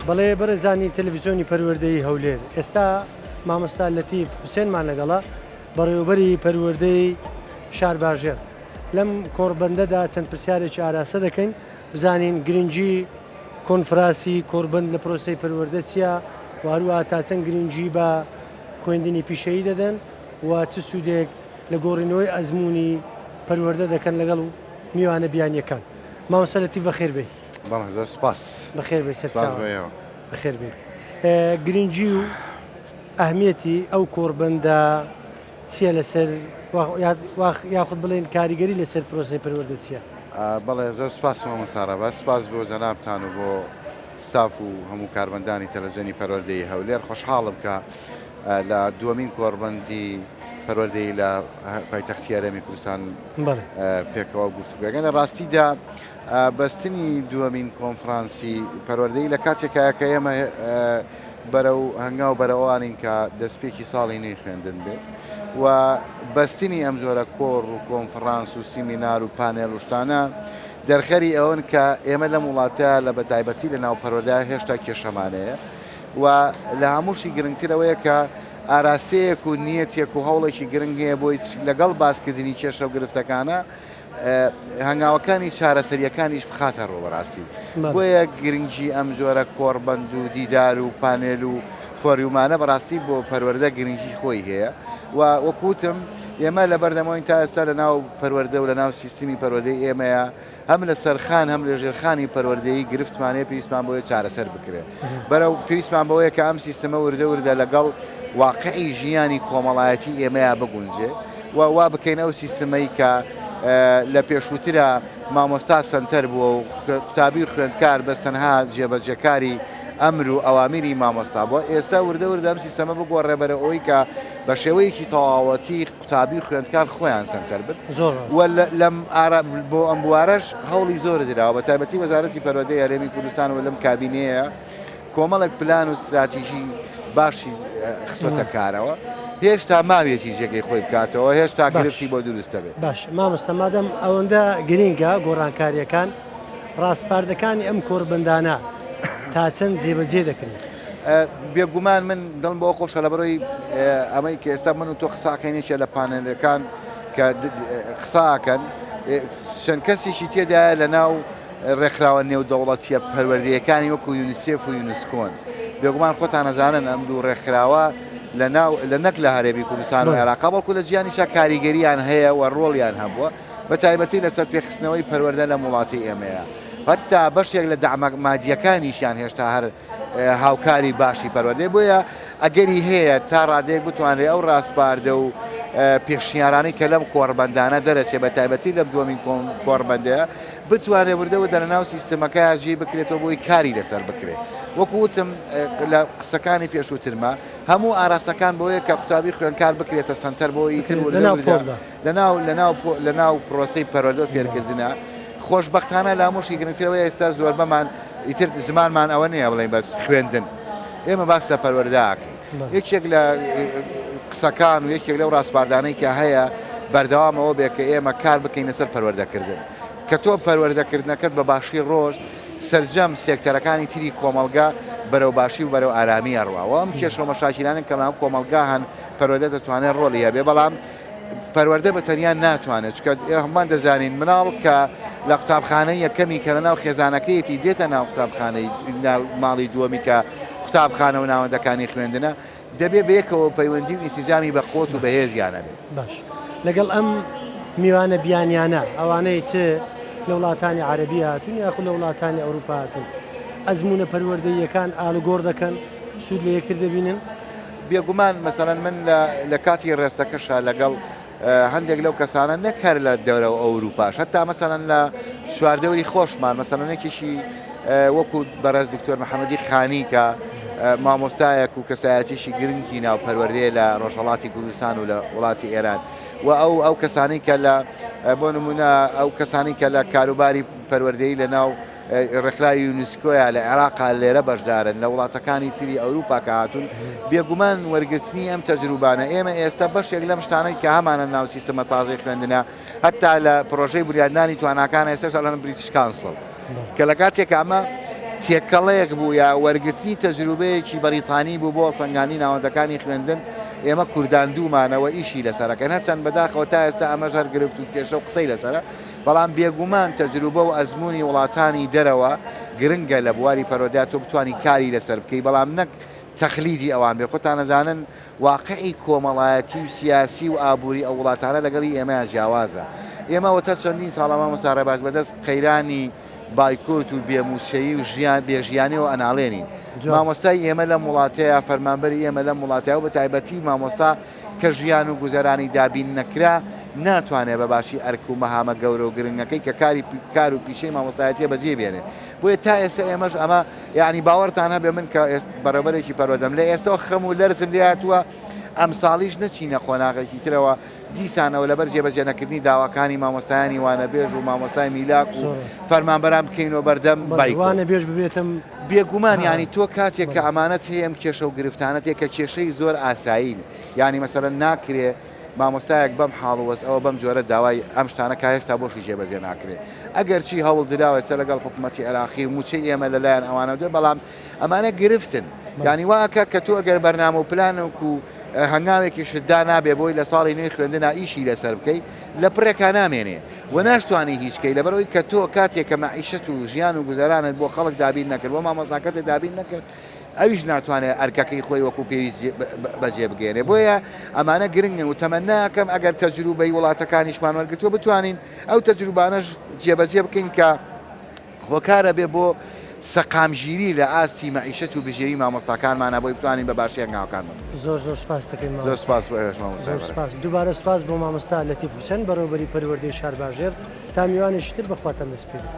بەڵێ بەڕێزانی تەلەفزیۆنی پەروەردەی هەولێر ئێستا مامۆستا لەتیف حوسێنمان لەگەڵە بەڕێوەبەری پەروەردەی شارباژێڕ لەم کۆڕبەندەدا چەند پرسیارێکی ئاراستە دەکەین بزانین گرنگی کۆنفراسی کۆڕبەند لە پرۆسەی پەروەردە چییە و هەروەها تا چەند گرنگی بە خوێندنی پیشەیی دەدەن و چ سوودێک لە گۆڕینەوەی ئەزموونی پەروەردە دەکەن لەگەڵ میوانە بیانییەکان. مامۆستا لەتیف بەخێر بێی. بەڵێ زۆر سپاس. بەخێر بێی سەرچاوە. بەخێر بێی. گرنگی و ئەهمیەتی ئەو کۆڕبەندە چییە لەسەر یاخود بڵێن کاریگەری لەسەر پرۆسەی پەروەردە چییە؟ بەڵێ زۆر سپاس مامۆستا ڕەبەز، سپاس بۆ جەنابتان و بۆ ستاف و هەموو کارمەندانی تەلەڤزیۆنی پەروەردەی هەولێر. خۆشحاڵم کە لە دووەمین کۆڕبەندی پەروەردەیی لە پایتەختی هەرێمی کوردستان پێکەوە گفتوگۆەکەن. لە ڕاستیدا بەستنی دووەمین کۆنفرانسی پەروەردەیی لە کاتێکایە کە ئێمە بەرەو هەنگاو بەرەوانین کە دەستپێکی ساڵی نوێی خوێندن بێت و بەستنی ئەم جۆرە کۆڕ و کۆنفرانس و سیمینار و پانێل و شتانە دەرخەری ئەوەن کە ئێمە لەم وڵاتە لە بەتایبەتی لە ناو پەروەردە هێشتا کێشەمانەیە و لە هەمووشی گرنگتر ئەوەیە کە ئاراستەیەک و نیەتێک و هەوڵێکی گرنگ هەیە بۆی لەگەڵ باسکردنی کێشە و گرفتەکانە هەنگاوەکانی چارەسەریەکانیش بخاتە ڕوو بەڕاستی بۆیە گرنگی ئەم جۆرە کۆڕبەند و دیدار و پانێل و فۆریومانە بەڕاستی بۆ پەروەردە گرنگی خۆی هەیە و وەکوتم ئێمە لە بەردەمەوەین تا ئێستا لە ناو پەروەردە و لە ناو سیستمی پەروەردەی ئێمەیە هەم لە سەرخان هەم لە ژێرخانی پەروەردەیی گرفتمان هەیە پێویستمان بۆیە چارەسەر بکرێت بەرەو پێویستمان بەوەیە کە ئەم سیستمە وردە وردە لەگەڵ واقعی ژیانی کۆمەڵایەتی ئێمەیا بگونجێ و وا بکەین ئەو سیستمەی کە لە پێشووترا مامۆستا سەنتەر بووە و قوتابی و خوێندکار بەس تەنها جێبەجێکاری ئەمر و ئەوامیری مامۆستا بووە ئێستا وردە وردە ئەم سیستەمە بگۆڕێ بەرەو ئەوەی کە بە شێوەیەکی تەواوەتی قوتابی و خوێندکار خۆیان سەنتەر بن و لەم بۆ ئەم بوارەش هەوڵی زۆر دراوە بە تایبەتی وەزارەتی پەروەردەی هەرێمی کوردستان و لەم کابینەیە کۆمەڵێک پلان و ستراتیژی باشی خستۆتە کارەوە هێشتا ماویەتی جێگەی خۆی بکاتەوە هێشتا گرفتی بۆ دروست دەبێت. باش مامۆستا مادەم ئەوەندە گرینگە گۆڕانکارییەکان ڕاسپاردەکانی ئەم کۆڕبەندانە تا چەند جێبەجێ دەکرێن؟ بێگومان من دڵم بۆ خۆشە لەبەرەوەی ئەمەی کە ئێستا من و تۆ قساکەین یەکێ لە پانێلەکان کە قساکەن چەند کەسێکی تێدایە لە ناو ڕێکخراوە نێودەوڵەتیە پەروەردەیەکانی وەکو یونیسێف و یونسکۆن بێگومان خۆتان ئەزانن ئەم دوو ڕێکخراوە لە ناو لە نەک لە هەرێمی کوردستان و عێراقا بەڵکو لە جیهانیشا کاریگەریان هەیە و ڕۆڵیان هەبووە بە تایبەتی لەسەر پێخستنەوەی پەروەردە لەم وڵاتی ئێمەیە هەتا بەشێک لە دەعمە مادیەکانیشیان هێشتا هەر هاوکاری باشی پەروەردەیە بۆیە ئەگەری هەیە تا ڕادەیەک بتوانرێت ئەو ڕاسپاردە و پێشنیارانەی کە لەم کۆڕبەندانە دەرەچێت بە تایبەتی لەم دووەمین کۆڕبەندەیە بتوانێت وردە وردە لە ناو سیستمەکە جێی بکرێتەوە بۆی کاری لەسەر بکرێت وەکو وتم لە قسەکانی پێشووترمە هەموو ئاراستەکان بۆیە کە قوتابی خوێنکار بکرێتە سەنتەر بۆ ئیتر وردە وردە لەناو لەناو لەناو پرۆسەی پەروەردە و فێرکردنە خۆشبەختانە لە هەمووشی گرنگترەوەی ئێستا زۆربەمان ئیتر زمانمان ئەوە نییە بڵێین بەس خوێندن ئێمە باس لە پەروەردە ئەکەین یەکێک لە قسەکان و یەکێک لەو ڕاسپاردانەی کە هەیە بەردەوام ئەوە بێ کە ئێمە کار بکەین لەسەر پەروەردەکردن کە تۆ پەروەردەکردنەکەت بە باشی ڕۆشت سەرجەم سێکتەرەکانی تری کۆمەڵگە بەرەو باشی و بەرەو ئارامی ئەڕوا و ئەم کێشە و مەشاکیلانە کە ناو کۆمەڵگا هەن پەروەردە دەتوانێت ڕۆڵی هەبێ بەڵام پەروەردە بە تەنیا ناتوانێت چونکە هەموومان دەزانین مناڵ کە لە قوتابخانەی یەکەمی کە لەناو خێزانەکەیەتی دێتە ناو قوتابخانەی ماڵی دووەمی کە قوتابخانە و ناوەندەکانی خوێندنە دەبێ بەیەکەوە پەیوەندی و ئینسجامی بە قوت و بەهێزیان هەبێت. باش لەگەڵ ئەم میوانە بیانیانە ئەوانەی چ لە وڵاتانی عەرەبی هاتوون یاخود لە وڵاتانی ئەوروپا هاتوون ئەزموونە پەروەردەییەکان ئالوگۆڕ دەکەن سوود لە یەکتر دەبینن؟ بێگومان مەسەلەن من لە کاتی ڕێستەکەشا لەگەڵ هەندێک لەو کەسانە نەک هەر لە دەورە و ئەوروپاش هەتا مەسەلەن لە چواردەوری خۆشمان مەسەلەن یەکێکی وەکو بەڕێز دکتۆر محەممەدی خانی کە مامۆستایەک و کەسایەتیشی گرنگی ناو پەروەردەیە لە ڕۆژهەڵاتی کوردستان و لە وڵاتی ئێران و ئەو ئەو کەسانی کە لە بۆ نمونە ئەو کەسانی کە لە کاروباری پەروەردەیی لە ناو ڕێکخراوی یونسکۆیە لە عێراقا لێرە بەشدارن لە وڵاتەکانی تری ئەوروپا کە هاتوون بێگومان وەرگرتنی ئەم تەجروبانە ئێمە ئێستا بەشێک لەم شتانەی کە هەمانە ناو سیستەمە تازەی خوێندنە هەتا لە پرۆژەی بریاندانی تواناکان ئێستاش ئەڵێن British Council کە لە کاتێک ئەمە تێکەڵەیەک بوو یا وەرگرتنی تەجروبەیەکی بەریتانی بوو بۆ هەڵسەنگاندنی ناوەندەکانی خوێندن، ئێمە کورداندوومانەوە ئیشی لەسەرەکەین، هەرچەند بەداخەوە تا ئێستا ئەمەش هەر گرفت و کێشە و قسەی لەسەرە، بەڵام بێگومان تەجروبە و ئەزموونی وڵاتانی دەرەوە گرنگە لە بواری پەروەردەیا تۆ بتوانی کاری لەسەر بکەی، بەڵام نەک تەقلیدی ئەوان بێ، خۆتان ئەزانن واقعی کۆمەڵایەتی و سیاسی و ئابووری ئەو وڵاتانە لەگەڵ هی ئێمەیا جیاوازە. ئێمە ئەوەتا چەندین ساڵە مامۆستا ڕێباز بەدەست قەیرانی بایکۆت و بێ مووچەیی و ژیان بێ ژیانیەوە ئەناڵێنین. مامۆستای ئێمە لەم وڵاتەیا، فەرمانبەری ئێمە لەم وڵاتەیا و بە تایبەتی مامۆستا کە ژیان و گوزەرانی دابین نەکرا ناتوانێ بە باشی ئەرک و مەهامە گەورە و گرنگەکەی کە کاری کار و پیشەی مامۆستایەتیە بەجێ بێنێ. بۆیە تا ئێستا ئێمەش ئەمە یەعنی باوەڕتان هەبێ من کە ئێست بەڕێوبەرێکی پەروەردەم لە ئێستەوە خەم و لەرزم لێ هاتووە ئەمساڵیش نەچینە قۆناغێکی ترەوە دیسانەوە لەبەر جێبەجێ نەکردنی داواکانی مامۆستایانی وانەبێژ و مامۆستای میلاک و فەرمانبەران بکەینەوە بەردەم بایکۆت. وانەبێژ ببێتم. بێگومان یانی تۆ کاتێک کە ئەمانەت هەیە ئەم کێشە و گرفتانەت هەیە کە کێشەی زۆر ئاسایین یانی مەسەلەن ناکرێ مامۆستایەک بەم حاڵ و وەزعەوە بەم جۆرە داوای ئەم شتانە کا هێشتا بۆشی جێبەجێ ناکرێ ئەگەرچی هەوڵ دراوە ئێستا لەگەڵ حکوومەتی عێراقی و مووچەی ئێمە لەلایەن ئەوانەوە دێ بەڵام ئەمانە گرفتن یانی وا ئەکا کە تۆ ئەگەر بەرنامە و پلانێک و هەنگاوێکیشت دانابێ بۆی لە ساڵی نوێی خوێندنا ئیشی لەسەر بکەی لە پڕێکا نامێنێ و ناشتوانی هیچ کەی لەبەرئەوەی کە تۆ کاتێک کە مەعیشەت و ژیان و گوزەرانت بۆ خەڵک دابین نەکرد بۆ مامۆستاکەتت دابین نەکرد ئەویش ناتوانێت ئەرکەکەی خۆی وەکو پێویست بەجێ بگەێنێ بۆیە ئەمانە گرنگن و تەمەناکەم ئەگەر تەجروبەی وڵاتەکانیشمان وەرگتووە بتوانین ئەو تەجروبانەش جێبەجێ بکەین کە هۆکارە بێ بۆ سەقامگیری لە ئاستی مەعیشەت و بژێوی مامۆستاکانمانە بۆی بتوانین بە باشی هەنگاوەکانمان زۆر زۆر سپاس دەکەین زۆر سپاس بۆ ئێوەش مامۆستا زۆر سپاس دووبارە سپاس بۆ مامۆستا لەتیف حوسێن بەڕێوەبەری پەروەردەی شارباژێر تا میوانێکی تر بەخواتان دەسپێرین.